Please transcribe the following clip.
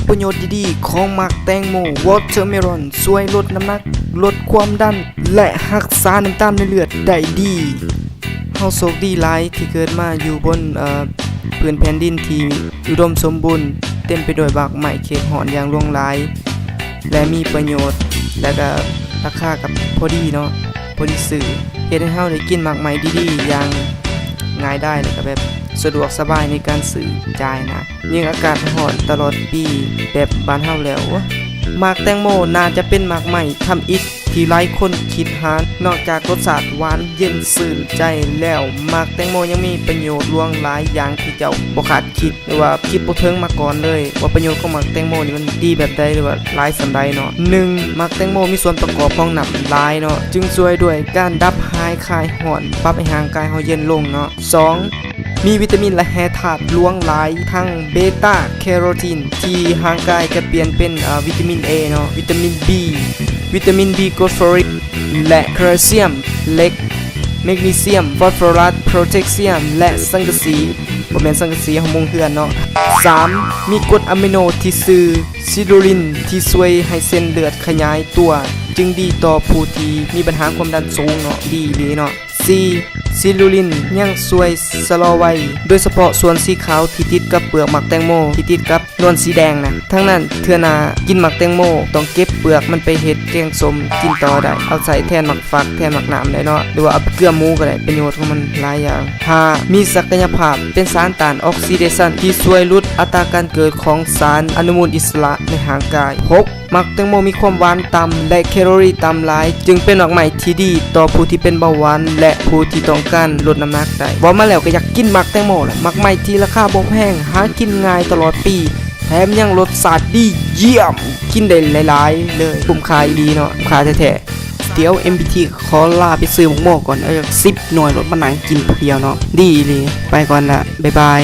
ປະໂຫຍດດີໆຂອງໝາກແຕງໂມ ວອເຕີເມລອນ ຊ່ວຍລົດນ້ຳໜັກ, ລົດຄວາມດັນ ແລະ ຮັກສານ້ຳຕານໃນເລືອດໄດ້ດີ. ເຮົາໂຊກດີຫຼາຍທີ່ເກີດມາຢູ່ບົນ ເອີ ພື້ນແຜ່ນດິນທີ່ອຸດົມສົມບູນ, ເຕັມໄປດ້ວຍໝາກໄມ້ເຂກຮ້ອນຢ່າງຫຼວງຫຼາຍ ແລະ ມີປະໂຫຍດ ແລະ ກະລາຄາກະພໍດີເນາະ, ພໍດີຊື້, ເຮັດໃຫ້ເຮົາໄດ້ກິນໝາກໄມ້ດີໆຢ່າງງ່າຍດາຍ ແລະ ກະແບບສະດວກສະບາຍໃນການຊື້ຈ່າຍນະ. ຍິ່ງອາກາດຮ້ອນຕະຫຼອດປີແບບບ້ານເຮົາແລ້ວ, ໝາກແຕງໂມໜ້າຈະເປັນໝາກໄມ້ທຳອິດທີ່ຫຼາຍຄົນຄິດຫາ. ນອກຈາກລົດຊາດຫວານເຢັນຊື່ນໃຈແລ້ວ, ໝາກແຕງໂມຍັງມີປະໂຫຍດຫຼວງຫຼາຍຢ່າງທີ່ເຈົ້າບໍ່ຄາດຄິດ ຫຼືວ່າຄິດບໍ່ເຖິງມາກ່ອນເລີຍ ວ່າປະໂຫຍດຂອງໝາກແຕງໂມນີ້ມັນດີແບບໃດ ຫຼືວ່າຫຼາຍສ່ຳໃດເນາະ. ໜຶ່ງ, ໝາກແຕງໂມມີສ່ວນປະກອບຂອງນ້ຳຫຼາຍເນາະ, ຈຶ່ງຊ່ວຍດ້ວຍການດັບຫາຍຄາຍຮ້ອນ, ປັບໃຫ້ຮ່າງກາຍເຮົາເຢັນລົງເນາະ. ສອງ, ມີວິຕາມິນ ແລະ ແຮ່ທາດຫຼວງຫຼາຍ ທັງເບຕາແຄໂຣທີນ ທີ່ຮ່າງກາຍຈະປ່ຽນເປັນ ເອີ ວິຕາມິນເອເນາະ, ວິຕາມິນບີ, ວິຕາມິນບີໂກລຟອຣິກ ແລະ ແຄລຊຽມ, ເຫຼັກ, ແມັກນີຊຽມ, ຟອດຟໍຣັສ, ໂພແທັກຊຽມ ແລະ ສັງກະສີ, ບໍ່ແມ່ນສັງກະສີເຮົາມຸງເຮືອນເນາະ. ສາມ, ມີກົດອາມິໂນທີ່ຊື່ຊິຣູລິນ ທີ່ຊ່ວຍໃຫ້ເສັ້ນເລືອດຂະຫຍາຍຕົວ, ຈຶ່ງດີຕໍ່ຜູ້ທີ່ມີບັນຫາຄວາມດັນສູງເນາະ, ດີອີ່ຫຼີເນາະ. ສີ່, ຊິຣູລິນຍັງຊ່ວຍຊະລໍໄວ ໂດຍສະເພາະສ່ວນສີຂາວທີ່ຕິດກັບເປືອກໝາກແຕງໂມ ທີ່ຕິດກັບນວນສີແດງນະ. ທັງນັ້ນ, ເທື່ອໜ້າກິນໝາກແຕງໂມ ຕ້ອງເກັບເປືອກມັນໄປເຮັດແກງສົ້ມກິນຕໍ່ໄດ້, ເອົາໃສ່ແທນໝາກຝັກ, ແທນໝາກໜາມໄດ້ເນາະ, ຫຼືວ່າເອົາເກືອໝູກໍໄດ້, ປະໂຫຍດຂອງມັນຫຼາຍຢ່າງ. ຫ້າ, ມີສັກກະຍະພາບເປັນສານຕ້ານອອກຊີເດຊັນ ທີ່ຊ່ວຍຫຼຸດອັດຕາການເກີດຂອງສານອະນຸມູນອິດສະຫຼະໃນຮ່າງກາຍ. ຫົກ, ໝາກແຕງໂມມີຄວາມຫວານຕ່ຳ ແລະ ແຄໂຣຣີຕ່ຳຫຼາຍ, ຈຶ່ງເປັນໝາກໄມ້ທີ່ດີຕໍ່ຜູ້ທີ່ເປັນເບົາຫວານ ແລະ ຜູ້ທີ່ຕ້ອງການລົດນ້ຳໜັກໄດ້. ເວົ້າມາແລ້ວກໍຢາກກິນໝາກແຕງໂມແຫຼະ, ໝາກໄມ້ທີ່ລາຄາບໍ່ແພງ, ຫາກິນງ່າຍຕະຫຼອດປີ, ແຖມຍັງລົດຊາດດີຢ້ຽມ, ກິນໄດ້ຫຼາຍໆເລີຍ, ຄຸ້ມຄ່າອີ່ຫຼີເນາະ, ຄຸ້ມຄ່າແທ້ໆ. ດຽວ ເອັມ ບີ ທີ ຂໍລາໄປຊື້ໝາກໂມກ່ອນ, ເອົາຈັກສິບໜ່ວຍໂລດ, ມານັ່ງກິນຜູ້ດຽວເນາະ, ດີອີ່ຫຼີ. ໄປກ່ອນລະ, ບາຍບາຍ.